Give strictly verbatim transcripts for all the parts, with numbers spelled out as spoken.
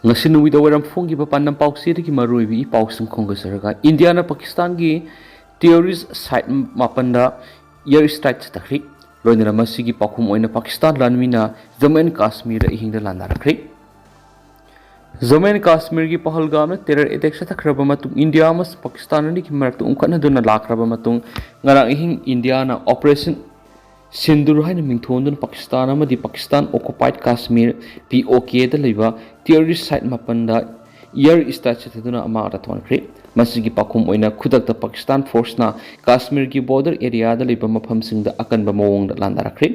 ꯉꯁꯤ ꯅꯨꯃꯤꯗꯥꯡ ꯋꯥꯏꯔꯝ ꯐꯣꯡꯈꯤꯕ ꯄꯥꯟꯗꯝ ꯄꯥꯎꯆꯦꯗꯒꯤ ꯃꯔꯨꯑꯣꯏꯕ ꯏ ꯄꯥꯎꯁꯤꯡ ꯈꯣꯝꯒꯠꯆꯔꯒ, ꯏꯟꯗꯤꯌꯥꯅ ꯄꯥꯀꯤꯁꯇꯥꯟꯒꯤ terrorist site ꯃꯥꯄꯟꯗ air strike ꯆꯠꯊꯈ꯭ꯔꯦ꯫ ꯂꯣꯏꯅꯅ ꯃꯁꯤꯒꯤ ꯄꯥꯎꯈꯨꯝ ꯑꯣꯏꯅ ꯄꯥꯀꯤꯁꯇꯥꯟ ꯂꯥꯟꯃꯤꯅ ꯖꯝꯃꯨ ꯑꯦꯟ ꯀꯥꯁꯃꯤꯔꯗ ꯑꯍꯤꯡꯗ ꯂꯥꯟꯗꯥꯔꯛꯈ꯭ꯔꯦ꯫ ꯖꯝꯃꯨ ꯑꯦꯟ ꯀꯥꯁꯃꯤꯔꯒꯤ ꯄꯍꯜꯒꯥꯝꯗ terror attack ꯆꯠꯊꯈ꯭ꯔꯕ ꯃꯇꯨꯡ, ꯏꯟꯗꯤꯌꯥ ꯑꯃꯁꯨꯡ ꯄꯥꯀꯤꯁꯇꯥꯟ ꯑꯅꯤꯒꯤ ꯃꯔꯛꯇ ꯎꯪꯈꯠꯅꯗꯨꯅ ꯂꯥꯛꯈ꯭ꯔꯕ ꯃꯇꯨꯡ, ꯉꯔꯥꯡ ꯑꯍꯤꯡ ꯏꯟꯗꯤꯌꯥꯅ Operation ꯁꯤꯟꯗꯨꯔ ꯍꯥꯏꯅ ꯃꯤꯡꯊꯣꯟꯗꯨꯅ ꯄꯥꯀꯤꯁꯇꯥꯟ ꯑꯃꯗꯤ Pakistan Occupied Kashmir, P O K, ꯗ ꯂꯩꯕ terrorist site ꯃꯥꯄꯟꯗ air strike ꯆꯠꯊꯗꯨꯅ ꯑꯃꯥꯡ ꯑꯇꯥ ꯊꯣꯛꯍꯟꯈ꯭ꯔꯦ꯫ ꯃꯁꯤꯒꯤ ꯄꯥꯎꯈꯨꯝ ꯑꯣꯏꯅ ꯈꯨꯗꯛꯇ ꯄꯥꯀꯤꯁꯇꯥꯟ force ꯅ ꯀꯥꯁꯃꯤꯔꯒꯤ border area ꯗ ꯂꯩꯕ ꯃꯐꯝꯁꯤꯡꯗ ꯑꯀꯟꯕ ꯃꯑꯣꯡꯗ ꯂꯥꯟꯗꯥꯔꯛꯈ꯭ꯔꯦ꯫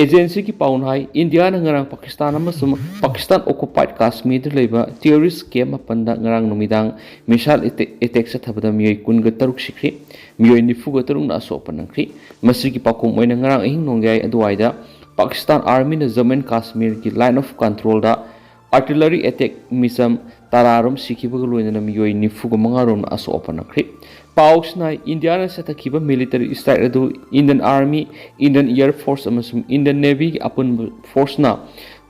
Agency ꯒꯤ ꯄꯥꯎꯅ ꯍꯥꯏ, ꯏꯟꯗꯤꯌꯥꯅ ꯉꯔꯥꯡ ꯄꯥꯀꯤꯁꯇꯥꯟ ꯑꯃꯁꯨꯡ Pakistan Occupied Kashmir ꯗ ꯂꯩꯕ terrorist camp ꯃꯥꯄꯟꯗ ꯉꯔꯥꯡ ꯅꯨꯃꯤꯗꯥꯡ missile attack ꯆꯠꯊꯕꯗ ꯃꯤꯑꯣꯏ ꯀꯨꯟꯒ ꯇꯔꯨꯛ ꯁꯤꯈ꯭ꯔꯦ, ꯃꯤꯑꯣꯏ ꯅꯤꯐꯨꯒ ꯇꯔꯨꯛꯅ ꯑꯁꯣꯛ ꯑꯄꯟ ꯅꯪꯈ꯭ꯔꯦ꯫ ꯃꯁꯤꯒꯤ ꯄꯥꯎꯈꯨꯝ ꯑꯣꯏꯅ ꯉꯔꯥꯡ ꯑꯍꯤꯡ ꯅꯣꯡꯌꯥꯏ ꯑꯗꯨꯋꯥꯏꯗ ꯄꯥꯀꯤꯁꯇꯥꯟ Army ꯅ ꯖꯝꯃꯨ ꯑꯦꯟ ꯀꯥꯁꯃꯤꯔꯒꯤ Line of Control ꯗ artillery attack ꯃꯤꯆꯝ ꯇꯔꯥꯔꯣꯝ ꯁꯤꯈꯤꯕꯒ ꯂꯣꯏꯅꯅ ꯃꯤꯑꯣꯏ ꯅꯤꯐꯨꯒ ꯃꯉꯥꯔꯣꯝꯅ ꯑꯁꯣꯛ ꯑꯄꯟ ꯅꯪꯈ꯭ꯔꯦ꯫ ꯄꯥꯎꯁꯤꯅ ꯍꯥꯏ, ꯏꯟꯗꯤꯌꯥꯅ ꯆꯠꯊꯈꯤꯕ military strike ꯑꯗꯨ Indian Army, Indian Air Force ꯑꯃꯁꯨꯡ Indian Navy ꯒꯤ ꯑꯄꯨꯟꯕ force ꯅ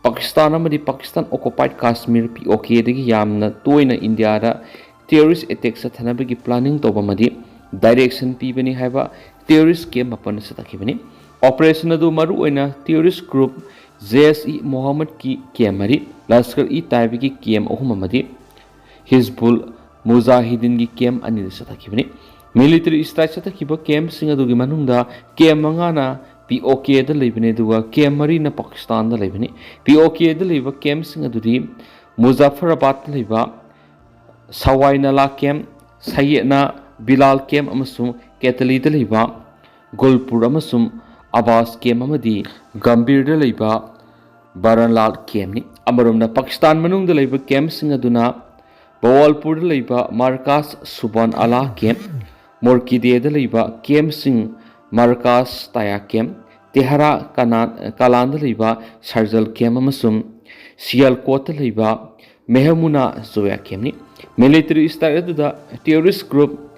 ꯄꯥꯀꯤꯁꯇꯥꯟ ꯑꯃꯗꯤ Pakistan Occupied Kashmir, P O K, ꯗꯒꯤ ꯌꯥꯝꯅ ꯇꯣꯏꯅ ꯏꯟꯗꯤꯌꯥꯗ terrorist attack ꯆꯠꯊꯅꯕꯒꯤ planning ꯇꯧꯕ ꯑꯃꯗꯤ direction ꯄꯤꯕꯅꯤ ꯍꯥꯏꯕ terrorist camp ꯃꯥꯄꯟꯗ ꯆꯠꯊꯈꯤꯕꯅꯤ꯫ Operation ꯑꯗꯨ ꯃꯔꯨꯑꯣꯏꯅ terrorist group Jaish-e-Mohammed ꯀꯤ camp ꯃꯔꯤ, Lashkar-e-Taiba ꯒꯤ camp ꯑꯍꯨꯝ ꯑꯃꯗꯤ Hizbul Mujahideen ꯒꯤ camp ꯑꯅꯤꯗ ꯆꯠꯊꯈꯤꯕꯅꯤ꯫ Military strike ꯆꯠꯊꯈꯤꯕ camp ꯁꯤꯡ ꯑꯗꯨꯒꯤ ꯃꯅꯨꯡꯗ camp ꯃꯉꯥꯅ P O K ꯗ ꯂꯩꯕꯅꯤ, ꯑꯗꯨꯒ camp ꯃꯔꯤꯅ ꯄꯥꯀꯤꯁꯇꯥꯟꯗ ꯂꯩꯕꯅꯤ꯫ P O K ꯗ ꯂꯩꯕ camp ꯁꯤꯡ ꯑꯗꯨꯗꯤ Muzaffarabad ꯗ ꯂꯩꯕ Sawai Nala camp, Sayyedna Bilal camp ꯑꯃꯁꯨꯡ Katali ꯗ ꯂꯩꯕ Gulpur ꯑꯃꯁꯨꯡ Abbas camp ꯑꯃꯗꯤ Gambhir ꯗ ꯂꯩꯕ Baranlal camp ꯅꯤ꯫ ꯑꯃꯔꯣꯝꯗ ꯄꯥꯀꯤꯁꯇꯥꯟ ꯃꯅꯨꯡꯗ ꯂꯩꯕ camp ꯁꯤꯡ ꯑꯗꯨꯅ Bahawalpur ꯗ ꯂꯩꯕ Markaz Subhan Allah camp, Morkide ꯗ ꯂꯩꯕ camp ꯁꯤꯡ Markaz Taya camp, Tehara Kanan, Kalan ꯗ ꯂꯩꯕ Sarjal camp ꯑꯃꯁꯨꯡ Sialkot ꯇ ꯂꯩꯕ Mehmuna Zoya camp ꯅꯤ꯫ Military strike ꯑꯗꯨꯗ terrorist group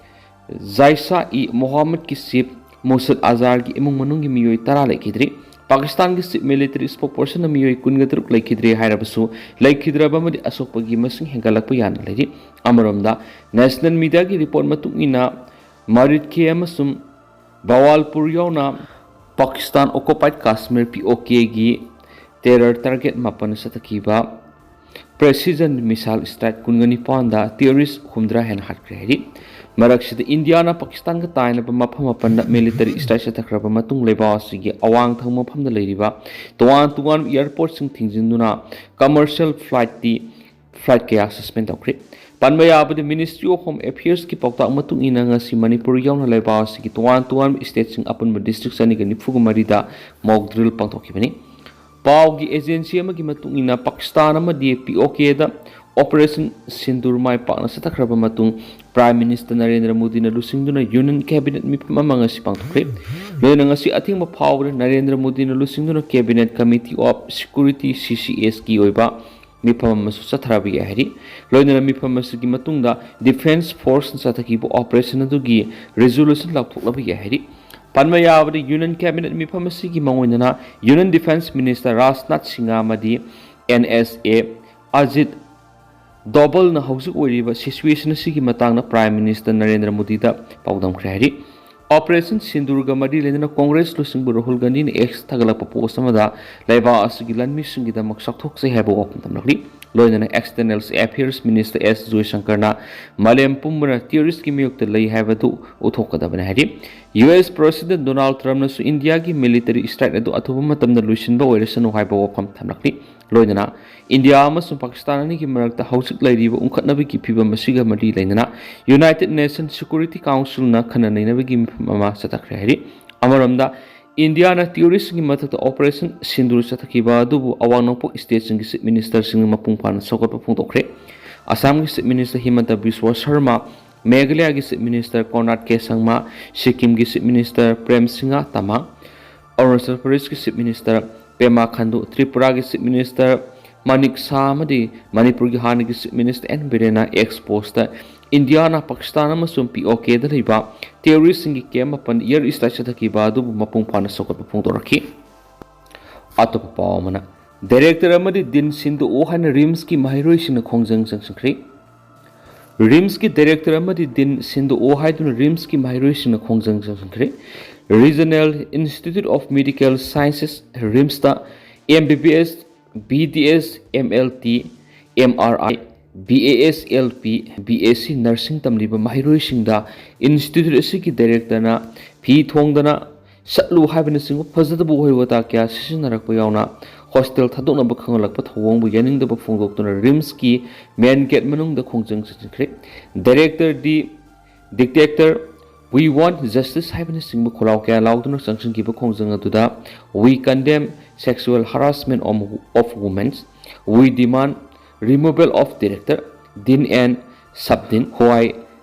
Jaish-e-Mohammed ꯀꯤ chief Masood Azhar ꯒꯤ ꯏꯃꯨꯡ ꯃꯅꯨꯡꯒꯤ ꯃꯤꯑꯣꯏ ꯇꯔꯥ ꯂꯩꯈꯤꯗ꯭ꯔꯤ꯫ ꯄꯥꯀꯤꯁꯇꯥꯟꯒꯤ ꯆꯤꯐ ꯃꯤꯂꯤꯇꯔꯤ ꯁ꯭ꯄꯣꯛꯄꯔꯁꯟꯅ ꯃꯤꯑꯣꯏ ꯀꯨꯟꯒ ꯇꯔꯨꯛ ꯂꯩꯈꯤꯗ꯭ꯔꯦ ꯍꯥꯏꯔꯕꯁꯨ, ꯂꯩꯈꯤꯗ꯭ꯔꯕ ꯑꯃꯗꯤ ꯑꯁꯣꯛꯄꯒꯤ ꯃꯁꯤꯡ ꯍꯦꯟꯒꯠꯂꯛꯄ ꯌꯥꯅ ꯂꯩꯔꯤ꯫ ꯑꯃꯔꯣꯝꯗ, ꯅꯦꯁꯅꯦꯜ ꯃꯤꯗꯤꯌꯥꯒꯤ ꯔꯤꯄꯣꯔꯠ ꯃꯇꯨꯡ ꯏꯟꯅ, ꯃꯔꯤꯠꯀꯦ ꯑꯃꯁꯨꯡ ꯕꯋꯥꯜꯄꯨꯔ ꯌꯥꯎꯅ ꯄꯥꯀꯤꯁꯇꯥꯟ ꯑꯣꯀꯨꯄꯥꯏꯗ ꯀꯥꯁꯃꯤꯔ, ꯄꯤ ꯑꯣ ꯀꯦꯒꯤ ꯇꯦꯔꯔ ꯇꯥꯔꯒꯦꯠ ꯃꯥꯄꯟ ꯆꯠꯊꯈꯤꯕ ꯄ꯭ꯔꯦꯁꯤꯖꯟ ꯃꯤꯁꯥꯏꯜ ꯁ꯭ꯇ꯭ꯔꯥꯏꯛ ꯀꯨꯟꯒ ꯅꯤꯄꯥꯟꯗ ꯇꯦꯔꯣꯔꯤꯁ ꯍꯨꯝꯗ꯭ꯔꯥ ꯍꯦꯟꯅ ꯍꯥꯠꯈ꯭ꯔꯦ ꯍꯥꯏꯔꯤ꯫ ꯃꯔꯛꯁꯤꯗ, ꯏꯟꯗꯤꯌꯥꯅ ꯄꯥꯀꯤꯁꯇꯥꯟꯒ ꯇꯥꯏꯅꯕ ꯃꯐꯝ ꯃꯥꯄꯟꯗ ꯃꯤꯂꯤꯇꯔꯤ ꯁ꯭ꯇ꯭ꯔꯥꯏꯛ ꯆꯠꯊꯈ꯭ꯔꯕ ꯃꯇꯨꯡ, ꯂꯩꯕꯥꯛ ꯑꯁꯤꯒꯤ ꯑꯋꯥꯡ ꯊꯪꯕ ꯃꯐꯝꯗ ꯂꯩꯔꯤꯕ ꯇꯣꯉꯥꯟ ꯇꯣꯉꯥꯟꯕ ꯑꯦꯌꯔꯄꯣꯔꯠꯁꯤꯡ ꯊꯤꯡꯖꯤꯟꯗꯨꯅ ꯀꯃꯔꯁꯤꯌꯦꯜ ꯐ꯭ꯂꯥꯏꯠꯇꯤ, ꯐ꯭ꯂꯥꯏꯠ ꯀꯌꯥ ꯁꯁꯄꯦꯟ ꯇꯧꯈ꯭ꯔꯦ꯫ ꯄꯟꯕ ꯌꯥꯕꯗꯤ, ꯃꯤꯅꯤꯁꯇ꯭ꯔꯤ ꯑꯣꯐ ꯍꯣꯝ ꯑꯦꯐꯤꯌꯔꯁꯀꯤ ꯄꯥꯎꯇꯥꯛ ꯃꯇꯨꯡ ꯏꯟꯅ, ꯉꯁꯤ ꯃꯅꯤꯄꯨꯔ ꯌꯥꯎꯅ ꯂꯩꯕꯥꯛ ꯑꯁꯤꯒꯤ ꯇꯣꯉꯥꯟ ꯇꯣꯉꯥꯟꯕ ꯁ꯭ꯇꯦꯠꯁꯤꯡ ꯑꯄꯨꯟꯕ ꯗꯤꯁꯇ꯭ꯔꯤꯛ ꯆꯅꯤꯒ ꯅꯤꯐꯨꯒ ꯃꯔꯤꯗ ꯃꯣꯛ ꯗ꯭ꯔꯤꯜ ꯄꯥꯡꯊꯣꯛꯈꯤꯕꯅꯤ꯫ ꯄꯥꯎꯒꯤ ꯑꯦꯖꯦꯟꯁꯤ ꯑꯃꯒꯤ ꯃꯇꯨꯡ ꯏꯟꯅ, ꯄꯥꯀꯤꯁꯇꯥꯟ ꯑꯃꯗꯤ ꯄꯤ ꯑꯣ ꯀꯦꯗ ꯑꯣꯄꯔꯦꯁꯟ ꯁꯤꯟꯗꯨꯔ ꯃꯥꯏ ꯄꯥꯛꯅ ꯆꯠꯊꯈ꯭ꯔꯕ ꯃꯇꯨꯡ, ꯄ꯭ꯔꯥꯏꯝ ꯃꯤꯅꯤꯁꯇꯔ ꯅꯔꯦꯟꯗ꯭ꯔ ꯃꯣꯗꯤꯅ ꯂꯨꯆꯤꯡꯗꯨꯅ ꯌꯨꯅꯤꯌꯟ ꯀꯦꯕꯤꯅꯦꯠ ꯃꯤꯐꯝ ꯑꯃ ꯉꯁꯤ ꯄꯥꯡꯊꯣꯛꯈ꯭ꯔꯦ꯫ ꯂꯣꯏꯅꯅ ꯉꯁꯤ ꯑꯊꯦꯡꯕ ꯐꯥꯎꯕꯗ ꯅꯔꯦꯟꯗ꯭ꯔ ꯃꯣꯗꯤꯅ ꯂꯨꯆꯤꯡꯗꯨꯅ ꯀꯦꯕꯤꯅꯦꯠ ꯀꯃꯤꯇꯤ ꯑꯣꯐ ꯁꯦꯀ꯭ꯌꯨꯔꯤꯇꯤ, ꯁꯤ ꯁꯤ ꯑꯦꯁꯀꯤ ꯑꯣꯏꯕ ꯃꯤꯐꯝ ꯑꯃꯁꯨ ꯆꯠꯊꯔꯕ ꯌꯥꯏ ꯍꯥꯏꯔꯤ꯫ ꯂꯣꯏꯅꯅ ꯃꯤꯐꯝ ꯑꯁꯤꯒꯤ ꯃꯇꯨꯡꯗ ꯗꯤꯐꯦꯟꯁ ꯐꯣꯔꯁꯅ ꯆꯠꯊꯈꯤꯕ ꯑꯣꯄꯔꯦꯁꯟ ꯑꯗꯨꯒꯤ ꯔꯤꯖꯣꯂꯨꯁꯟ ꯂꯥꯎꯊꯣꯛꯂꯕ ꯌꯥꯏ ꯍꯥꯏꯔꯤ꯫ ꯄꯟꯕ ꯌꯥꯕꯗ, ꯌꯨꯅꯤꯌꯟ ꯀꯦꯕꯤꯅꯦꯠ ꯃꯤꯐꯝ ꯑꯁꯤꯒꯤ ꯃꯥꯡꯑꯣꯏꯅꯅ union defence minister Rajnath Singh ꯑꯃꯗꯤ ꯑꯦꯟ ꯑꯦꯁ ꯑꯦ ꯑꯖꯤꯠ ꯗꯣꯚꯜꯅ ꯍꯧꯖꯤꯛ ꯑꯣꯏꯔꯤꯕ ꯁꯤꯆꯨꯋꯦꯁꯟ ꯑꯁꯤꯒꯤ ꯃꯇꯥꯡꯗ ꯄ꯭ꯔꯥꯏꯝ ꯃꯤꯅꯤꯁꯇꯔ ꯅꯔꯦꯟꯗ꯭ꯔ ꯃꯣꯗꯤꯗ ꯄꯥꯎꯗꯝꯈ꯭ꯔꯦ ꯍꯥꯏꯔꯤ꯫ ꯑꯣꯄꯔꯦꯁꯟ ꯁꯤꯟꯗꯨꯔꯒ ꯃꯔꯤ ꯂꯩꯅꯅ ꯀꯣꯡꯒ꯭ꯔꯦꯁ ꯂꯨꯆꯤꯡꯕ ꯔꯥꯍꯨꯜ ꯒꯥꯟꯙꯤꯅ ꯑꯦꯛꯁ ꯊꯥꯒꯠꯂꯛꯄ ꯄꯣꯁ ꯑꯃꯗ, ꯂꯩꯕꯥꯛ ꯑꯁꯤꯒꯤ ꯂꯥꯟꯃꯤꯁꯤꯡꯒꯤꯗꯃꯛ ꯆꯥꯎꯊꯣꯛꯆꯩ ꯍꯥꯏꯕ ꯋꯥꯐꯝ ꯊꯝꯂꯛꯂꯤ꯫ ꯂꯣꯏꯅꯅ ꯑꯦꯛꯁꯇꯔꯅꯦꯜ ꯑꯦꯐꯤꯌꯔꯁ ꯃꯤꯅꯤꯁꯇꯔ ꯑꯦꯁ ꯖꯣꯏꯁꯪꯀꯔꯅ ꯃꯥꯂꯦꯝ ꯄꯨꯝꯕꯅ ꯇꯦꯔꯣꯔꯤꯁꯀꯤ ꯃꯥꯌꯣꯛꯇ ꯂꯩ ꯍꯥꯏꯕꯗꯨ ꯎꯠꯊꯣꯛꯀꯗꯕꯅꯤ ꯍꯥꯏꯔꯤ꯫ ꯌꯨ ꯑꯦꯁ ꯄ꯭ꯔꯦꯁꯤꯗꯦꯟꯠ ꯗꯣꯅꯥꯜꯗ ꯇ꯭ꯔꯝꯞꯅꯁꯨ ꯏꯟꯗꯤꯌꯥꯒꯤ ꯃꯤꯂꯤꯇꯔꯤ ꯁ꯭ꯇ꯭ꯔꯥꯏꯛ ꯑꯗꯨ ꯑꯊꯨꯕ ꯃꯇꯝꯗ ꯂꯣꯏꯁꯤꯟꯕ ꯑꯣꯏꯔꯁꯅꯨ ꯍꯥꯏꯕ ꯋꯥꯐꯝ ꯊꯝꯂꯛꯂꯤ꯫ ꯂꯣꯏꯅꯅ ꯏꯟꯗꯤꯌꯥ ꯑꯃꯁꯨꯡ ꯄꯥꯀꯤꯁꯇꯥꯟ ꯑꯅꯤꯒꯤ ꯃꯔꯛꯇ ꯍꯧꯖꯤꯛ ꯂꯩꯔꯤꯕ ꯎꯪꯈꯠꯅꯕꯒꯤ ꯐꯤꯚꯝ ꯑꯁꯤꯒ ꯃꯔꯤ ꯂꯩꯅꯅ ꯌꯨꯅꯥꯏꯇꯦꯗ ꯅꯦꯁꯟ ꯁꯦꯀ꯭ꯌꯨꯔꯤꯇꯤ ꯀꯥꯎꯟꯁꯤꯜꯅ ꯈꯟꯅ ꯅꯩꯅꯕꯒꯤ ꯃꯤꯐꯝ ꯑꯃ ꯆꯠꯊꯈ꯭ꯔꯦ ꯍꯥꯏꯔꯤ꯫ ꯑꯃꯔꯣꯝꯗ, ꯏꯟꯗꯤꯌꯥꯅ ꯇꯦꯔꯣꯔꯤꯁꯁꯤꯡꯒꯤ ꯃꯊꯛꯇ ꯑꯣꯄꯔꯦꯁꯟ ꯁꯤꯟꯗꯨꯔ ꯆꯠꯊꯈꯤꯕ ꯑꯗꯨꯕꯨ ꯑꯋꯥꯡ ꯅꯣꯡꯄꯣꯛ ꯁ꯭ꯇꯦꯠꯁꯤꯡꯒꯤ ꯆꯤꯐ ꯃꯤꯅꯤꯁꯇꯔꯁꯤꯡꯅ ꯃꯄꯨꯡ ꯐꯥꯅ ꯁꯧꯒꯠꯄ ꯐꯣꯡꯗꯣꯛꯈ꯭ꯔꯦ꯫ ꯑꯁꯥꯝꯒꯤ ꯆꯤꯐ ꯃꯤꯅꯤꯁꯇꯔ ꯍꯤꯃꯟꯇ ꯕꯤꯁ꯭ꯋ ꯁꯔꯃ, ꯃꯦꯘꯥꯂꯌꯥꯒꯤ chief minister Conrad K Sangma, ꯁꯤꯛꯀꯤꯝꯒꯤ ꯆꯤꯐ ꯃꯤꯅꯤꯁꯇꯔ ꯄ꯭ꯔꯦꯝ ꯁꯤꯡꯍ ꯇꯃꯥꯡ, ꯑꯔꯨꯅꯥꯆꯜ ꯄ꯭ꯔꯗꯦꯁꯀꯤ ꯆꯤꯐ ꯃꯤꯅꯤꯁꯇꯔ ꯄꯦꯃꯥ ꯈꯟꯗꯨ, ꯇ꯭ꯔꯤꯄꯨꯔꯥꯒꯤ ꯆꯤꯐ ꯃꯤꯅꯤꯁꯇꯔ ꯃꯥꯅꯤꯛ ꯁꯥꯍ ꯑꯃꯗꯤ ꯃꯅꯤꯄꯨꯔꯒꯤ ꯍꯥꯟꯅꯒꯤ ꯆꯤꯐ ꯃꯤꯅꯤꯁꯇꯔ ꯑꯦꯟ ꯕꯤꯔꯦꯟꯅ ꯑꯦꯛꯁ ꯄꯣꯁꯇ ꯏꯟꯗꯤꯌꯥꯅ ꯄꯥꯀꯤꯁꯇꯥꯟ ꯑꯃꯁꯨꯡ ꯄꯤ ꯑꯣ ꯀꯦꯗ ꯂꯩꯕ ꯇꯦꯔꯣꯔꯤꯁꯁꯤꯡꯒꯤ ꯀꯦꯝꯞ ꯃꯥꯄꯟ ꯑꯦꯌꯔ ꯁ꯭ꯇ꯭ꯔꯥꯏꯛ ꯆꯠꯊꯈꯤꯕ ꯑꯗꯨꯕꯨ ꯃꯄꯨꯡ ꯐꯥꯅ ꯁꯧꯒꯠꯄ ꯐꯣꯡꯗꯣꯔꯛꯈꯤ꯫ ꯑꯇꯣꯞꯄ ꯄꯥꯎ ꯑꯃꯅ, ꯗꯥꯏꯔꯦꯛꯇꯔ ꯑꯃꯗꯤ ꯗꯤꯟ ꯁꯤꯟꯗꯣꯛꯑꯣ ꯍꯥꯏꯅ ꯔꯤꯝꯁꯀꯤ ꯃꯍꯩꯔꯣꯏꯁꯤꯡꯅ ꯈꯣꯡꯖꯪ ꯆꯪꯁꯤꯟꯈ꯭ꯔꯦ꯫ ꯔꯤꯝꯁꯀꯤ ꯗꯥꯏꯔꯦꯛꯇꯔ ꯑꯃꯗꯤ ꯗꯤꯟ ꯁꯤꯟꯗꯣꯛꯑꯣ ꯍꯥꯏꯗꯨꯅ ꯔꯤꯝꯁꯀꯤ ꯃꯍꯩꯔꯣꯏꯁꯤꯡꯅ ꯈꯣꯡꯖꯪ ꯆꯪꯁꯤꯟꯈ꯭ꯔꯦ꯫ Regional Institute of Medical Sciences, ꯔꯤꯝꯁꯇ M B B S, B D S, M L T, M R I, B A S L P, B S C nursing ꯇꯝꯂꯤꯕ ꯃꯍꯩꯔꯣꯏꯁꯤꯡꯗ ꯏꯟꯁꯇꯤꯇ꯭ꯌꯨꯠ ꯑꯁꯤꯒꯤ ꯗꯥꯏꯔꯦꯛꯇꯔꯅ ꯐꯤ ꯊꯣꯡꯗꯅ ꯆꯠꯂꯨ ꯍꯥꯏꯕꯅꯆꯤꯡꯕ ꯐꯖꯗꯕ ꯋꯥꯍꯩ ꯋꯥꯇꯥ ꯀꯌꯥ ꯁꯤꯖꯤꯟꯅꯔꯛꯄ ꯌꯥꯎꯅ ꯍꯣꯁꯇꯦꯜ ꯊꯥꯗꯣꯛꯅꯕ ꯈꯪꯍꯜꯂꯛꯄ ꯊꯧꯑꯣꯡꯕꯨ ꯌꯥꯅꯤꯡꯗꯕ ꯐꯣꯡꯗꯣꯛꯇꯨꯅ ꯔꯤꯝꯁꯀꯤ ꯃꯦꯟ ꯒꯦꯠ ꯃꯅꯨꯡꯗ ꯈꯣꯡꯖꯪ ꯆꯪꯁꯤꯟꯈ꯭ꯔꯦ꯫ ꯗꯥꯏꯔꯦꯛꯇꯔꯗꯤ ꯗꯤꯛꯇꯦꯛꯇꯔ "We want justice" ꯍꯥꯏꯕꯅꯆꯤꯡꯕ ꯈꯣꯜꯂꯥꯎ ꯀꯌꯥ ꯂꯥꯎꯗꯨꯅ ꯆꯪꯁꯤꯟꯈꯤꯕ ꯈꯣꯡꯖꯪ ꯑꯗꯨꯗ "We condemn sexual harassment of women", "We demand removal of director, dean and sub-dean, while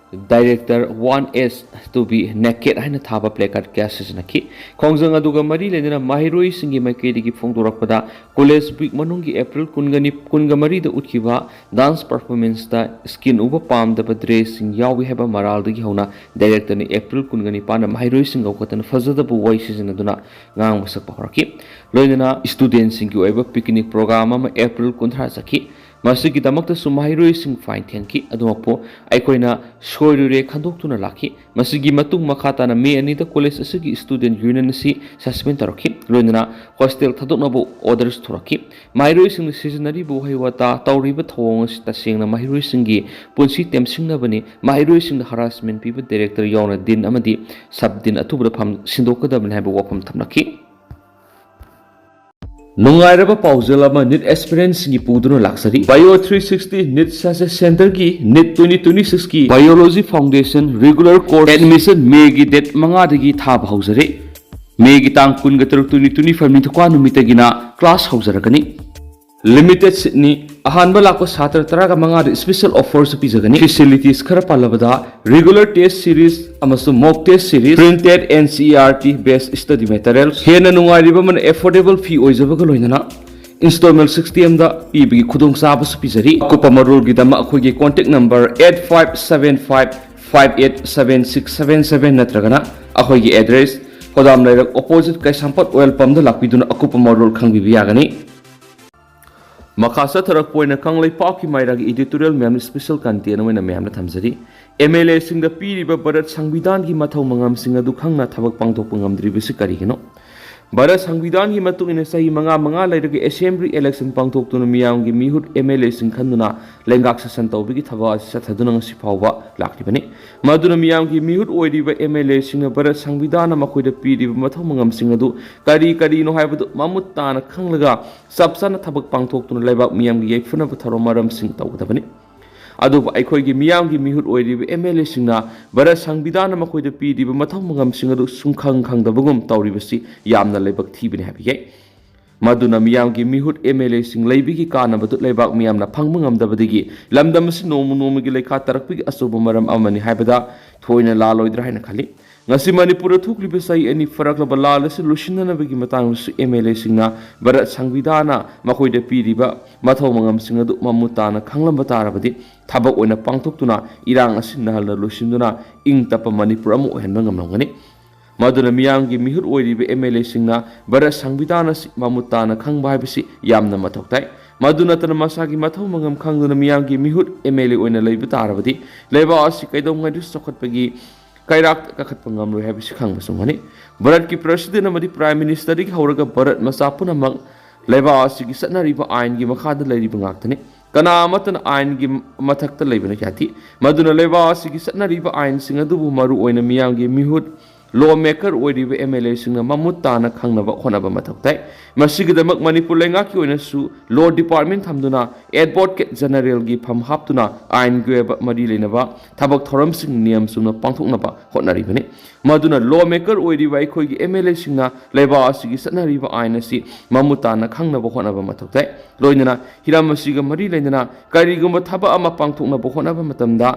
director want us to be naked" ꯍꯥꯏꯅ ꯊꯥꯕ placard ꯀꯌꯥ ꯁꯤꯖꯤꯟꯅꯈꯤ꯫ ꯈꯣꯡꯖꯪ ꯑꯗꯨꯒ ꯃꯔꯤ ꯂꯩꯅꯅ ꯃꯍꯩꯔꯣꯏꯁꯤꯡꯒꯤ ꯃꯥꯏꯀꯩꯗꯒꯤ ꯐꯣꯡꯗꯣꯔꯛꯄꯗ, ꯀꯣꯂꯦꯖ ꯋꯤꯛ ꯃꯅꯨꯡꯒꯤ ꯑꯦꯄ꯭ꯔꯤꯜ ꯀꯨꯟꯒꯅꯤ, ꯀꯨꯟꯒ ꯃꯔꯤꯗ ꯎꯠꯈꯤꯕ ꯗꯥꯟꯁ ꯄꯔꯐꯣꯔꯃꯦꯟꯁꯇ ꯁ꯭ꯀꯤꯟ ꯎꯕ ꯄꯥꯝꯗꯕ ꯗ꯭ꯔꯦꯁꯁꯤꯡ ꯌꯥꯎꯏ ꯍꯥꯏꯕ ꯃꯔꯥꯜꯗꯒꯤ ꯍꯧꯅ ꯗꯥꯏꯔꯦꯛꯇꯔꯅ ꯑꯦꯄ꯭ꯔꯤꯜ ꯀꯨꯟꯒ ꯅꯤꯄꯥꯟꯗ ꯃꯍꯩꯔꯣꯏꯁꯤꯡ ꯀꯧꯈꯠꯇꯅ ꯐꯖꯗꯕ ꯋꯥꯍꯩ ꯁꯤꯖꯤꯟꯅꯗꯨꯅ ꯉꯥꯡꯕ ꯁꯛꯄ ꯍꯧꯔꯛꯈꯤ꯫ ꯂꯣꯏꯅꯅ ꯁ꯭ꯇꯨꯗꯦꯟꯠꯁꯤꯡꯒꯤ ꯑꯣꯏꯕ ꯄꯤꯛꯅꯤꯛ ꯄ꯭ꯔꯣꯒ꯭ꯔꯥꯝ ꯑꯃ ꯑꯦꯄ꯭ꯔꯤꯜ ꯀꯨꯟꯊ꯭ꯔꯥ ꯆꯠꯈꯤ꯫ ꯃꯁꯤꯒꯤꯗꯃꯛꯇꯁꯨ ꯃꯍꯩꯔꯣꯏꯁꯤꯡ ꯐꯥꯏꯟ ꯊꯦꯡꯈꯤ꯫ ꯑꯗꯨꯃꯛꯄꯨ ꯑꯩꯈꯣꯏꯅ ꯁꯣꯏꯔꯨꯔꯦ ꯈꯟꯗꯣꯛꯇꯨꯅ ꯂꯥꯛꯈꯤ꯫ ꯃꯁꯤꯒꯤ ꯃꯇꯨꯡ ꯃꯈꯥ ꯇꯥꯅ ꯃꯦ ꯑꯅꯤꯗ ꯀꯣꯂꯦꯖ ꯑꯁꯤꯒꯤ ꯁ꯭ꯇꯨꯗꯦꯟꯠ ꯌꯨꯅꯤꯌꯟ ꯑꯁꯤ ꯁꯁꯄꯦꯟ ꯇꯧꯔꯛꯈꯤ꯫ ꯂꯣꯏꯅꯅ ꯍꯣꯁꯇꯦꯜ ꯊꯥꯗꯣꯛꯅꯕ ꯑꯣꯔꯗꯔꯁ ꯊꯣꯔꯛꯈꯤ꯫ ꯃꯍꯩꯔꯣꯏꯁꯤꯡꯅ ꯁꯤꯖꯤꯟꯅꯔꯤꯕ ꯋꯥꯍꯩ ꯋꯥꯇꯥ, ꯇꯧꯔꯤꯕ ꯊꯧꯑꯣꯡ ꯑꯁꯤ ꯇꯁꯦꯡꯅ ꯃꯍꯩꯔꯣꯏꯁꯤꯡꯒꯤ ꯄꯨꯟꯁꯤ ꯇꯦꯝꯁꯤꯡꯅꯕꯅꯤ꯫ ꯃꯍꯩꯔꯣꯏꯁꯤꯡꯗ ꯍꯔꯥꯁꯃꯦꯟ ꯄꯤꯕ ꯗꯥꯏꯔꯦꯛꯇꯔ ꯌꯥꯎꯅ ꯗꯤꯟ ꯑꯃꯗꯤ ꯁꯕ ꯗꯤꯟ ꯑꯊꯨꯕꯗ ꯐꯝ ꯁꯤꯟꯗꯣꯛꯀꯗꯕꯅꯤ ꯍꯥꯏꯕ ꯋꯥꯐꯝ ꯊꯝꯂꯛꯈꯤ꯫ ꯅꯨꯡꯉꯥꯏꯔꯕ ꯄꯥꯎꯖꯦꯜ ꯑꯃ ꯅꯤꯠ ꯑꯦꯁꯄꯤꯔꯦꯟꯠꯁꯤꯡꯒꯤ ꯄꯨꯗꯨꯅ ꯂꯥꯛꯆꯔꯤ꯫ Bio three sixty NEET Success Centreꯒꯤ NEET twenty twenty sixꯀꯤ Biology Foundation regular course admission ꯃꯦꯒꯤ ꯗꯦꯠ ꯃꯉꯥꯗꯒꯤ ꯊꯥꯕ ꯍꯧꯖꯔꯦ꯫ ꯃꯦꯒꯤ ꯇꯥꯡ ꯀꯨꯟꯒ ꯇꯔꯨꯛ, twenty twenty five, ꯅꯤꯡꯊꯧꯀꯥ ꯅꯨꯃꯤꯠꯇꯒꯤꯅ ꯀ꯭ꯂꯥꯁ ꯍꯧꯖꯔꯒꯅꯤ꯫ ꯂꯤꯃꯤꯇꯦꯗ ꯁꯤꯠꯅꯤ꯫ ꯑꯍꯥꯟꯕ ꯂꯥꯛꯄ ꯁꯥꯇ꯭ꯔ ꯇꯔꯥꯒ ꯃꯉꯥꯗ ꯁ꯭ꯄꯦꯁꯦꯜ ꯑꯣꯐꯔꯁꯨ ꯄꯤꯖꯒꯅꯤ꯫ ꯐꯦꯁꯤꯂꯤꯇꯤꯁ ꯈꯔ ꯄꯜꯂꯕꯗ, ꯔꯤꯒꯨꯂꯔ ꯇꯦꯁ ꯁꯤꯔꯤꯁ ꯑꯃꯁꯨꯡ ꯃꯣꯛ ꯇꯦꯁ ꯁꯤꯔꯤꯁ, ꯄ꯭ꯔꯤꯟꯇꯦꯗ NCERT ꯕꯦꯁ ꯁ꯭ꯇꯗꯤ ꯃꯦꯇꯔꯤꯌꯦꯜꯁ, ꯍꯦꯟꯅ ꯅꯨꯡꯉꯥꯏꯔꯤꯕ ꯑꯃꯅ ꯑꯦꯐꯣꯔꯗꯦꯕꯜ ꯐꯤ ꯑꯣꯏꯖꯕꯒ ꯂꯣꯏꯅꯅ ꯏꯟꯁꯇꯣꯜꯃꯦꯟ ꯁꯤꯁꯇꯦꯝꯗ ꯄꯤꯕꯒꯤ ꯈꯨꯗꯣꯡꯆꯥꯕꯁꯨ ꯄꯤꯖꯔꯤ꯫ ꯑꯀꯨꯞꯄ ꯃꯔꯣꯜꯒꯤꯗꯃꯛ ꯑꯩꯈꯣꯏꯒꯤ contact number eight five seven five five eight seven six seven seven ꯅꯠꯇ꯭ꯔꯒꯅ ꯑꯩꯈꯣꯏꯒꯤ ꯑꯦꯗ꯭ꯔꯦꯁ ꯈꯣꯗꯥꯝ ꯂꯩꯔꯛ opposite ꯀꯩꯁꯥꯝꯄꯥꯠ oil pumpꯗ ꯂꯥꯛꯄꯤꯗꯨꯅ ꯑꯀꯨꯞꯄ ꯃꯔꯣꯜ ꯈꯪꯕꯤꯕ ꯌꯥꯒꯅꯤ꯫ ꯃꯈꯥ ꯆꯠꯊꯔꯛꯄ ꯑꯣꯏꯅ ꯀꯪꯂꯩꯄꯥꯛꯀꯤ ꯃꯥꯏꯔꯥꯒꯤ editorial ꯃꯌꯥꯝꯅ special content ꯑꯣꯏꯅ ꯃꯌꯥꯝꯅ ꯊꯝꯖꯔꯤ꯫ MLAꯁꯤꯡꯗ ꯄꯤꯔꯤꯕ ꯚꯥꯔꯠ ꯁꯪꯕꯤꯙꯥꯟꯒꯤ ꯃꯊꯧ ꯃꯉꯝꯁꯤꯡ ꯑꯗꯨ ꯈꯪꯅ ꯊꯕꯛ ꯄꯥꯡꯊꯣꯛꯄ ꯉꯝꯗ꯭ꯔꯤꯕꯁꯤ ꯀꯔꯤꯒꯤꯅꯣ? ꯚꯥꯔꯠ ꯁꯪꯕꯤꯙꯥꯟꯒꯤ ꯃꯇꯨꯡ ꯏꯟꯅ ꯆꯍꯤ ꯃꯉꯥ ꯃꯉꯥ ꯂꯩꯔꯒ assembly election ꯄꯥꯡꯊꯣꯛꯇꯨꯅ ꯃꯤꯌꯥꯝꯒꯤ ꯃꯤꯍꯨꯠ MLAꯁꯤꯡ ꯈꯟꯗꯨꯅ ꯂꯩꯉꯥꯛ ꯁꯥꯁꯟ ꯇꯧꯕꯒꯤ ꯊꯕꯛ ꯑꯁꯤ ꯆꯠꯊꯗꯨꯅ ꯉꯁꯤ ꯐꯥꯎꯕ ꯂꯥꯛꯂꯤꯕꯅꯤ꯫ ꯃꯗꯨꯅ ꯃꯤꯌꯥꯝꯒꯤ ꯃꯤꯍꯨꯠ ꯑꯣꯏꯔꯤꯕ MLAꯁꯤꯡꯅ ꯚꯥꯔꯠ ꯁꯪꯕꯤꯙꯥꯟꯅ ꯃꯈꯣꯏꯗ ꯄꯤꯔꯤꯕ ꯃꯊꯧ ꯃꯉꯝꯁꯤꯡ ꯑꯗꯨ ꯀꯔꯤ ꯀꯔꯤꯅꯣ ꯍꯥꯏꯕꯗꯨ ꯃꯃꯨꯠ ꯇꯥꯅ ꯈꯪꯂꯒ ꯆꯞ ꯆꯥꯅ ꯊꯕꯛ ꯄꯥꯡꯊꯣꯛꯇꯨꯅ ꯂꯩꯕꯥꯛ ꯃꯤꯌꯥꯝꯒꯤ ꯌꯥꯏꯐꯅꯕ ꯊꯧꯔꯝ ꯃꯔꯝꯁꯤꯡ ꯇꯧꯒꯗꯕꯅꯤ꯫ ꯑꯗꯨꯕꯨ ꯑꯩꯈꯣꯏꯒꯤ ꯃꯤꯌꯥꯝꯒꯤ ꯃꯤꯍꯨꯠ ꯑꯣꯏꯔꯤꯕ MLAꯁꯤꯡꯅ ꯚꯥꯔꯠ ꯁꯪꯕꯤꯙꯥꯟꯅ ꯃꯈꯣꯏꯗ ꯄꯤꯔꯤꯕ ꯃꯊꯧ ꯃꯉꯝꯁꯤꯡ ꯑꯗꯨ ꯁꯨꯡꯈꯪ ꯈꯪꯗꯕꯒꯨꯝ ꯇꯧꯔꯤꯕꯁꯤ ꯌꯥꯝꯅ ꯂꯥꯏꯕꯛ ꯊꯤꯕꯅꯤ ꯍꯥꯏꯕ ꯌꯥꯏ꯫ ꯃꯗꯨꯅ ꯃꯤꯌꯥꯝꯒꯤ ꯃꯤꯍꯨꯠ MLAꯁꯤꯡ ꯂꯩꯕꯒꯤ ꯀꯥꯟꯅꯕꯗꯨ ꯂꯩꯕꯥꯛ ꯃꯤꯌꯥꯝꯅ ꯐꯪꯕ ꯉꯝꯗꯕꯗꯒꯤ ꯂꯝꯗꯝ ꯑꯁꯤ ꯅꯣꯡꯃ ꯅꯣꯡꯃꯒꯤ ꯂꯩꯈꯥ ꯇꯥꯔꯛꯄꯒꯤ ꯑꯆꯧꯕ ꯃꯔꯝ ꯑꯃꯅꯤ ꯍꯥꯏꯕꯗ ꯊꯣꯏꯅ ꯂꯥꯜꯂꯣꯏꯗ꯭ꯔꯥ ꯍꯥꯏꯅ ꯈꯜꯂꯤ꯫ ꯉꯁꯤ ꯃꯅꯤꯄꯨꯔꯗ ꯊꯣꯛꯂꯤꯕ ꯆꯍꯤ ꯑꯅꯤ ꯐꯥꯔꯛꯂꯕ ꯂꯥꯜ ꯑꯁꯤ ꯂꯣꯏꯁꯤꯟꯅꯅꯕꯒꯤ ꯃꯇꯥꯡꯗꯁꯨ MLAꯁꯤꯡꯅ ꯚꯥꯔꯠ ꯁꯪꯕꯤꯙꯥꯟꯅ ꯃꯈꯣꯏꯗ ꯄꯤꯔꯤꯕ ꯃꯊꯧ ꯃꯉꯝꯁꯤꯡ ꯑꯗꯨ ꯃꯃꯨꯠ ꯇꯥꯅ ꯈꯪꯂꯝꯕ ꯇꯥꯔꯕꯗꯤ ꯊꯕꯛ ꯑꯣꯏꯅ ꯄꯥꯡꯊꯣꯛꯇꯨꯅ ꯏꯔꯥꯡ ꯑꯁꯤ ꯅꯍꯜꯅ ꯂꯣꯏꯁꯤꯟꯗꯨꯅ ꯏꯪ ꯇꯞꯄ ꯃꯅꯤꯄꯨꯔ ꯑꯃ ꯑꯣꯏꯍꯟꯕ ꯉꯝꯂꯝꯒꯅꯤ꯫ ꯃꯗꯨꯅ ꯃꯤꯌꯥꯝꯒꯤ ꯃꯤꯍꯨꯠ ꯑꯣꯏꯔꯤꯕ MLAꯁꯤꯡꯅ ꯚꯥꯔꯠ ꯁꯪꯕꯤꯙꯥꯟ ꯑꯁꯤ ꯃꯃꯨꯠ ꯇꯥꯅ ꯈꯪꯕ ꯍꯥꯏꯕꯁꯤ ꯌꯥꯝꯅ ꯃꯊꯧ ꯇꯥꯏ꯫ ꯃꯗꯨ ꯅꯠꯇꯅ ꯃꯁꯥꯒꯤ ꯃꯊꯧ ꯃꯉꯝ ꯈꯪꯗꯨꯅ ꯃꯤꯌꯥꯝꯒꯤ ꯃꯤꯍꯨꯠ MLA ꯑꯣꯏꯅ ꯂꯩꯕ ꯇꯥꯔꯕꯗꯤ ꯂꯩꯕꯥꯛ ꯑꯁꯤ ꯀꯩꯗꯧꯉꯩꯗꯁꯨ ꯆꯥꯎꯈꯠꯄꯒꯤ ꯀꯩꯔꯥꯛꯇ ꯀꯥꯈꯠꯄ ꯉꯝꯂꯣꯏ ꯍꯥꯏꯕꯁꯤ ꯈꯪꯕꯁꯨ ꯉꯝꯒꯅꯤ꯫ ꯚꯥꯔꯠꯀꯤ president ꯑꯃꯗꯤ prime ministerꯗꯒꯤ ꯍꯧꯔꯒ ꯚꯥꯔꯠ ꯃꯆꯥ ꯄꯨꯝꯅꯃꯛ ꯂꯩꯕꯥꯛ ꯑꯁꯤꯒꯤ ꯆꯠꯅꯔꯤꯕ ꯑꯥꯏꯟꯒꯤ ꯃꯈꯥꯗ ꯂꯩꯔꯤꯕ ꯉꯥꯛꯇꯅꯤ꯫ ꯀꯅꯥ ꯑꯃꯠꯇꯅ ꯑꯥꯏꯟꯒꯤ ꯃꯊꯛꯇ ꯂꯩꯕꯅ ꯌꯥꯗꯦ꯫ ꯃꯗꯨꯅ ꯂꯩꯕꯥꯛ ꯑꯁꯤꯒꯤ ꯆꯠꯅꯔꯤꯕ ꯑꯥꯏꯟꯁꯤꯡ ꯑꯗꯨꯕꯨ ꯃꯔꯨ ꯑꯣꯏꯅ ꯃꯤꯌꯥꯝꯒꯤ ꯃꯤꯍꯨꯠ, law maker ꯑꯣꯏꯔꯤꯕ MLAꯁꯤꯡꯅ ꯃꯃꯨꯠ ꯇꯥꯅ ꯈꯪꯅꯕ ꯍꯣꯠꯅꯕ ꯃꯊꯧ ꯇꯥꯏ꯫ ꯃꯁꯤꯒꯤꯗꯃꯛ ꯃꯅꯤꯄꯨꯔ ꯂꯩꯉꯥꯛꯀꯤ ꯑꯣꯏꯅꯁꯨ law department ꯊꯝꯗꯨꯅ advocate generalꯒꯤ ꯐꯝ ꯍꯥꯞꯇꯨꯅ ꯑꯥꯏꯟꯒꯤ ꯑꯣꯏꯕ ꯃꯔꯤ ꯂꯩꯅꯕ ꯊꯕꯛ ꯊꯧꯔꯝꯁꯤꯡ ꯅꯤꯌꯝ ꯆꯨꯝꯅ ꯄꯥꯡꯊꯣꯛꯅꯕ ꯍꯣꯠꯅꯔꯤꯕꯅꯤ꯫ ꯃꯗꯨꯅ law maker ꯑꯣꯏꯔꯤꯕ ꯑꯩꯈꯣꯏꯒꯤ MLAꯁꯤꯡꯅ ꯂꯩꯕꯥꯛ ꯑꯁꯤꯒꯤ ꯆꯠꯅꯔꯤꯕ ꯑꯥꯏꯟ ꯑꯁꯤ ꯃꯃꯨꯠ ꯇꯥꯅ ꯈꯪꯅꯕ ꯍꯣꯠꯅꯕ ꯃꯊꯧ ꯇꯥꯏ꯫ ꯂꯣꯏꯅꯅ ꯍꯤꯔꯝ ꯑꯁꯤꯒ ꯃꯔꯤ ꯂꯩꯅꯅ ꯀꯔꯤꯒꯨꯝꯕ ꯊꯕꯛ ꯑꯃ ꯄꯥꯡꯊꯣꯛꯅꯕ ꯍꯣꯠꯅꯕ ꯃꯇꯝꯗ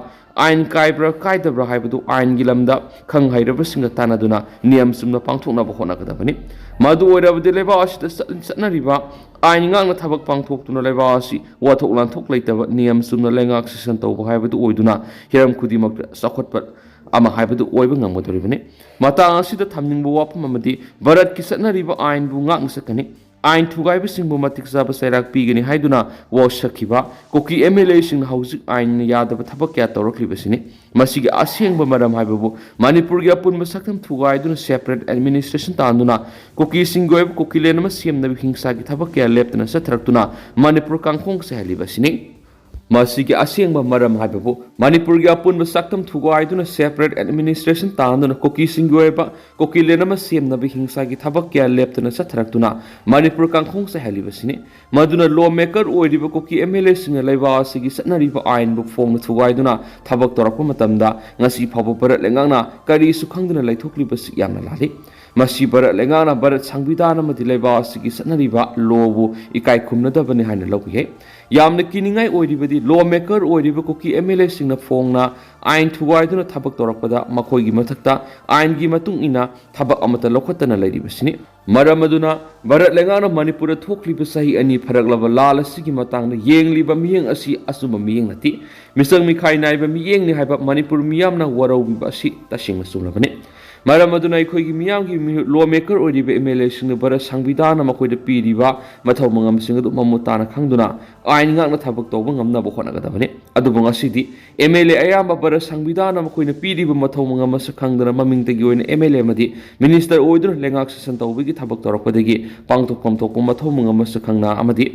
ꯑꯥꯏꯟ ꯀꯥꯏꯕ꯭ꯔꯥ ꯀꯥꯏꯗꯕ꯭ꯔꯥ ꯍꯥꯏꯕꯗꯨ ꯑꯥꯏꯟꯒꯤ ꯂꯝꯗ ꯈꯪ ꯍꯩꯔꯕꯁꯤꯡꯒ ꯇꯥꯟꯅꯗꯨꯅ ꯅꯤꯌꯝ ꯆꯨꯝꯅ ꯄꯥꯡꯊꯣꯛꯅꯕ ꯍꯣꯠꯅꯒꯗꯕꯅꯤ꯫ ꯃꯗꯨ ꯑꯣꯏꯔꯕꯗꯤ ꯂꯩꯕꯥꯛ ꯑꯁꯤꯗ ꯆꯠ-, ꯆꯠꯅꯔꯤꯕ ꯑꯥꯏꯟ ꯉꯥꯛꯅ ꯊꯕꯛ ꯄꯥꯡꯊꯣꯛꯇꯨꯅ ꯂꯩꯕꯥꯛ ꯑꯁꯤ ꯋꯥꯊꯣꯛ ꯂꯥꯟꯊꯣꯛ ꯂꯩꯇꯕ ꯅꯤꯌꯝ ꯆꯨꯝꯅ ꯂꯩꯉꯥꯛ ꯁꯥꯁꯟ ꯇꯧꯕ ꯍꯥꯏꯕꯗꯨ ꯑꯣꯏꯗꯨꯅ ꯍꯤꯔꯝ ꯈꯨꯗꯤꯡꯃꯛꯇ ꯆꯥꯎꯈꯠꯄ ꯑꯃ ꯍꯥꯏꯕꯗꯨ ꯑꯣꯏꯕ ꯉꯝꯒꯗꯧꯔꯤꯕꯅꯤ꯫ ꯃꯇꯥꯡ ꯑꯁꯤꯗ ꯊꯝꯅꯤꯡꯕ ꯋꯥꯐꯝ ꯑꯃꯗꯤ ꯚꯥꯔꯠꯀꯤ ꯆꯠꯅꯔꯤꯕ ꯑꯥꯏꯟꯕꯨ ꯉꯥꯛꯅ ꯆꯠꯀꯅꯤ꯫ ꯑꯥꯏꯟ ꯊꯨꯒꯥꯏꯕꯁꯤꯡꯕꯨ ꯃꯇꯤꯛ ꯆꯥꯕ ꯆꯩꯔꯥꯛ ꯄꯤꯒꯅꯤ ꯍꯥꯏꯗꯨꯅ ꯋꯥꯁꯛꯈꯤꯕ ꯀꯨꯀꯤ ꯑꯦꯝ ꯑꯦꯜ ꯑꯦꯁꯤꯡꯅ ꯍꯧꯖꯤꯛ ꯑꯥꯏꯟꯅ ꯌꯥꯗꯕ ꯊꯕꯛ ꯀꯌꯥ ꯇꯧꯔꯛꯂꯤꯕꯁꯤꯅꯤ꯫ ꯃꯁꯤꯒꯤ ꯑꯁꯦꯡꯕ ꯃꯔꯝ ꯍꯥꯏꯕꯕꯨ ꯃꯅꯤꯄꯨꯔꯒꯤ ꯑꯄꯨꯟꯕ ꯁꯛꯇꯝ ꯊꯨꯒꯥꯏꯗꯨꯅ separate administration ꯇꯥꯟꯗꯨꯅ ꯀꯨꯀꯤꯁꯤꯡꯒꯤ ꯑꯣꯏꯕ ꯀꯨꯀꯤꯂꯦꯟ ꯑꯃ ꯁꯦꯝꯅꯕ ꯍꯤꯡꯁꯥꯒꯤ ꯊꯕꯛ ꯀꯌꯥ ꯂꯦꯞꯇꯅ ꯆꯠꯊꯔꯛꯇꯨꯅ ꯃꯅꯤꯄꯨꯔ ꯀꯥꯡꯈꯣꯡ ꯆꯥꯏꯍꯜꯂꯤꯕ ꯑꯁꯤꯅꯤ꯫ ꯃꯁꯤꯒꯤ ꯑꯁꯦꯡꯕ ꯃꯔꯝ ꯍꯥꯏꯕꯕꯨ ꯃꯅꯤꯄꯨꯔꯒꯤ ꯑꯄꯨꯟꯕ ꯁꯛꯇꯝ ꯊꯨꯒꯥꯏꯗꯨꯅ separate administration ꯇꯥꯟꯗꯨꯅ ꯀꯨꯀꯤꯁꯤꯡꯒꯤ ꯑꯣꯏꯕ ꯀꯨꯀꯤꯂꯦꯟ ꯑꯃ ꯁꯦꯝꯅꯕ ꯍꯤꯡꯁꯥꯒꯤ ꯊꯕꯛ ꯀꯌꯥ ꯂꯦꯞꯇꯅ ꯆꯠꯊꯔꯛꯇꯨꯅ ꯃꯅꯤꯄꯨꯔ ꯀꯥꯡꯈꯣꯡ ꯆꯥꯏꯍꯜꯂꯤꯕꯁꯤꯅꯤ꯫ ꯃꯗꯨꯅ law maker ꯑꯣꯏꯔꯤꯕ ꯀꯨꯀꯤ ꯑꯦꯝ ꯑꯦꯜ ꯑꯦꯁꯤꯡꯅ ꯂꯩꯕꯥꯛ ꯑꯁꯤꯒꯤ ꯆꯠꯅꯔꯤꯕ ꯑꯥꯏꯟꯕꯨ ꯐꯣꯡꯅ ꯊꯨꯒꯥꯏꯗꯨꯅ ꯊꯕꯛ ꯇꯧꯔꯛꯄ ꯃꯇꯝꯗ ꯉꯁꯤ ꯐꯥꯎꯕ ꯚꯥꯔꯠ ꯂꯩꯉꯥꯛꯅ ꯀꯔꯤꯁꯨ ꯈꯪꯗꯅ ꯂꯩꯊꯣꯛꯂꯤꯕꯁꯤ ꯌꯥꯝꯅ ꯂꯥꯜꯂꯤ꯫ ꯃꯁꯤ ꯚꯥꯔꯠ ꯂꯩꯉꯥꯛꯅ ꯚꯥꯔꯠ ꯁꯪꯕꯤꯙꯥꯟ ꯑꯃꯗꯤ ꯂꯩꯕꯥꯛ ꯑꯁꯤꯒꯤ ꯆꯠꯅꯔꯤꯕ lawꯕꯨ ꯏꯀꯥꯏ ꯈꯨꯝꯅꯗꯕꯅꯤ ꯍꯥꯏꯅ ꯂꯧꯕ ꯌꯥꯏ꯫ ꯌꯥꯝꯅ ꯀꯤꯅꯤꯡꯉꯥꯏ ꯑꯣꯏꯔꯤꯕꯗꯤ law maker ꯑꯣꯏꯔꯤꯕ ꯀꯨꯀꯤ ꯑꯦꯝ ꯑꯦꯜ ꯑꯦꯁꯤꯡꯅ ꯐꯣꯡꯅ ꯑꯥꯏꯟ ꯊꯨꯒꯥꯏꯗꯨꯅ ꯊꯕꯛ ꯇꯧꯔꯛꯄꯗ ꯃꯈꯣꯏꯒꯤ ꯃꯊꯛꯇ ꯑꯥꯏꯟꯒꯤ ꯃꯇꯨꯡ ꯏꯟꯅ ꯊꯕꯛ ꯑꯃꯠꯇ ꯂꯧꯈꯠꯇꯅ ꯂꯩꯔꯤꯕꯁꯤꯅꯤ꯫ ꯃꯔꯝ ꯑꯗꯨꯅ ꯚꯥꯔꯠ ꯂꯩꯉꯥꯛꯅ ꯃꯅꯤꯄꯨꯔꯗ ꯊꯣꯛꯂꯤꯕ ꯆꯍꯤ ꯑꯅꯤ ꯐꯔꯛꯂꯕ ꯂꯥꯜ ꯑꯁꯤꯒꯤ ꯃꯇꯥꯡꯗ ꯌꯦꯡꯂꯤꯕ ꯃꯤꯠꯌꯦꯡ ꯑꯁꯤ ꯑꯆꯨꯝꯕ ꯃꯤꯠꯌꯦꯡ ꯅꯠꯇꯦ, ꯃꯤꯆꯪ ꯃꯤꯈꯥꯏ ꯅꯥꯏꯕ ꯃꯤꯠꯌꯦꯡꯅꯤ ꯍꯥꯏꯕ ꯃꯅꯤꯄꯨꯔ ꯃꯤꯌꯥꯝꯅ ꯋꯥꯔꯧꯕꯤꯕ ꯑꯁꯤ ꯇꯁꯦꯡꯅ ꯆꯨꯝꯂꯕꯅꯤ꯫ ꯃꯔꯝ ꯑꯗꯨꯅ ꯑꯩꯈꯣꯏꯒꯤ ꯃꯤꯌꯥꯝꯒꯤ ꯃꯤꯍꯨꯠ law maker ꯑꯣꯏꯔꯤꯕ ꯑꯦꯝ ꯑꯦꯜ ꯑꯦꯁꯤꯡꯅ ꯚꯥꯔꯠ ꯁꯪꯕꯤꯙꯥꯟꯅ ꯃꯈꯣꯏꯗ ꯄꯤꯔꯤꯕ ꯃꯊꯧ ꯃꯉꯝꯁꯤꯡ ꯑꯗꯨ ꯃꯃꯨꯠ ꯇꯥꯅ ꯈꯪꯗꯨꯅ ꯑꯥꯏꯟ ꯉꯥꯛꯅ ꯊꯕꯛ ꯇꯧꯕ ꯉꯝꯅꯕ ꯍꯣꯠꯅꯒꯗꯕꯅꯤ꯫ ꯑꯗꯨꯕꯨ ꯉꯁꯤꯗꯤ ꯑꯦꯝ ꯑꯦꯜ ꯑꯦ ꯑꯌꯥꯝꯕ ꯚꯥꯔꯠ ꯁꯪꯕꯤꯙꯥꯟꯅ ꯃꯈꯣꯏꯅ ꯄꯤꯔꯤꯕ ꯃꯊꯧ ꯃꯉꯝ ꯃꯁꯛ ꯈꯪꯗꯅ ꯃꯃꯤꯡꯇꯒꯤ ꯑꯣꯏꯅ ꯑꯦꯝ ꯑꯦꯜ ꯑꯦ ꯑꯃꯗꯤ ꯃꯤꯅꯤꯁꯇꯔ ꯑꯣꯏꯗꯨꯅ ꯂꯩꯉꯥꯛ ꯁꯥꯁꯟ ꯇꯧꯕꯒꯤ ꯊꯕꯛ ꯇꯧꯔꯛꯄꯗꯒꯤ ꯄꯥꯡꯊꯣꯛꯐꯝ ꯊꯣꯛꯄ ꯃꯊꯧ ꯃꯉꯝ ꯃꯁꯛ ꯈꯪꯅ ꯑꯃꯗꯤ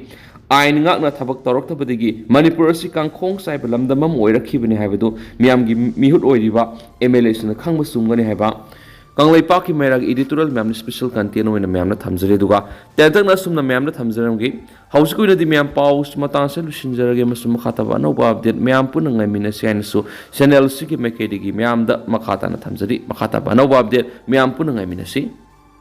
ꯑꯥꯏꯟ ꯉꯥꯛꯅ ꯊꯕꯛ ꯇꯧꯔꯛꯇꯕꯗꯒꯤ ꯃꯅꯤꯄꯨꯔ ꯑꯁꯤ ꯀꯥꯡꯈꯣꯡ ꯆꯥꯏꯕ ꯂꯝꯗꯝ ꯑꯃ ꯑꯣꯏꯔꯛꯈꯤꯕꯅꯤ ꯍꯥꯏꯕꯗꯨ ꯃꯤꯌꯥꯝꯒꯤ ꯃꯤꯍꯨꯠ ꯑꯣꯏꯔꯤꯕ ꯑꯦꯝ ꯑꯦꯜ ꯑꯦꯁꯤꯡꯅ ꯈꯪꯕ ꯆꯨꯝꯒꯅꯤ ꯍꯥꯏꯕ ꯀꯪꯂꯩꯄꯥꯛꯀꯤ ꯃꯩꯔꯥꯒꯤ editorial ꯃꯌꯥꯝꯅ special content ꯑꯣꯏꯅ ꯃꯌꯥꯝꯅ ꯊꯝꯖꯔꯤ꯫ ꯑꯗꯨꯒ ꯇꯦꯟꯇꯛꯅ ꯑꯁꯨꯝꯅ ꯃꯌꯥꯝꯗ ꯊꯝꯖꯔꯝꯒꯦ꯫ ꯍꯧꯖꯤꯛꯀꯤ ꯑꯣꯏꯅꯗꯤ ꯃꯌꯥꯝ ꯄꯥꯎ ꯃꯇꯥꯡꯁꯦ ꯂꯣꯏꯁꯤꯟꯖꯔꯒꯦ ꯑꯃꯁꯨꯡ ꯃꯈꯥ ꯇꯥꯕ ꯑꯅꯧꯕ update ꯃꯌꯥꯝ ꯄꯨꯟꯅ ꯉꯥꯏꯃꯤꯟꯅꯁꯤ ꯍꯥꯏꯅꯁꯨ channel ꯑꯁꯤꯒꯤ ꯃꯥꯏꯀꯩꯗꯒꯤ ꯃꯌꯥꯝꯗ ꯃꯈꯥ ꯇꯥꯅ ꯊꯝꯖꯔꯤ꯫ ꯃꯈꯥ ꯇꯥꯕ ꯑꯅꯧꯕ update ꯃꯌꯥꯝ ꯄꯨꯟꯅ ꯉꯥꯏꯃꯤꯟꯅꯁꯤ꯫